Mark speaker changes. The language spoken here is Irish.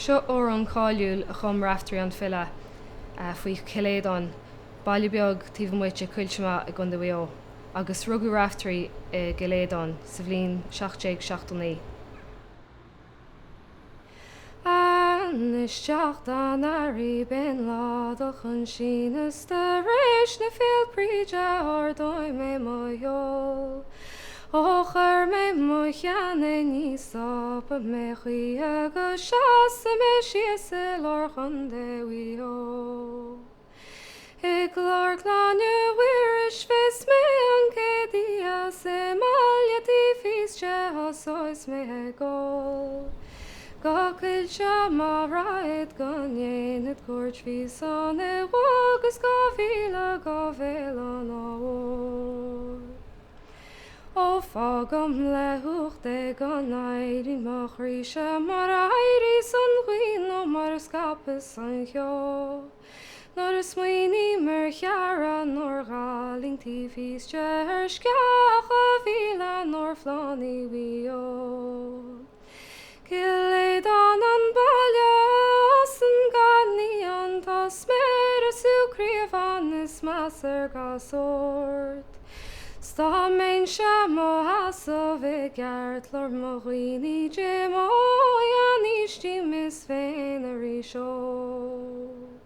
Speaker 1: Seo amhrán cáiliúil a chum Raiftearaí an file faoi Chill Aodáin, baile beag taobh amuigh de Coillte Maigh i gContae Mhaigh Eo, agus rugadh Raiftearaí i gCill Aodáin sa bhliain 1779. Anois teacht an earraigh b'in lá do chun síneadh 's tar éis na Féil' Bríde ardóidh mé mo sheol. Ó chuir mé mo cheann é ní stopfaidh mé choíche go seasfaidh mé síos i lár Chontae Mhaigh Eo. I gClár Clainne Mhuiris bheas mé an chéad oíche 's i mbaile taobh thíos de thosóidh mé ag ól. Go Coillte Maigh raghad go ndéanfad cuairt bhí san i bhfad agus 2000 go Bhéal an Átha Mhóir. Ó fágaim le huacht é go n-éiríonn mo chroíse mar a éiríos an ghaoth nó mar a scaipeas an ceo. Nuair a smaoiním ar chara nár dh'fhulaing taobh thíos de ar sceach a bhí lenár phlánaí Mhaigh Eo. Cill Aodáin an baile a fhásann gach ní ann tá sméara sú craobh ann is meas ar gach sórt. 'S dá mbeinnse mo sheasamh i gceartlár mo dhaoine d'imeoinn an aois díom is bheinn arís óg.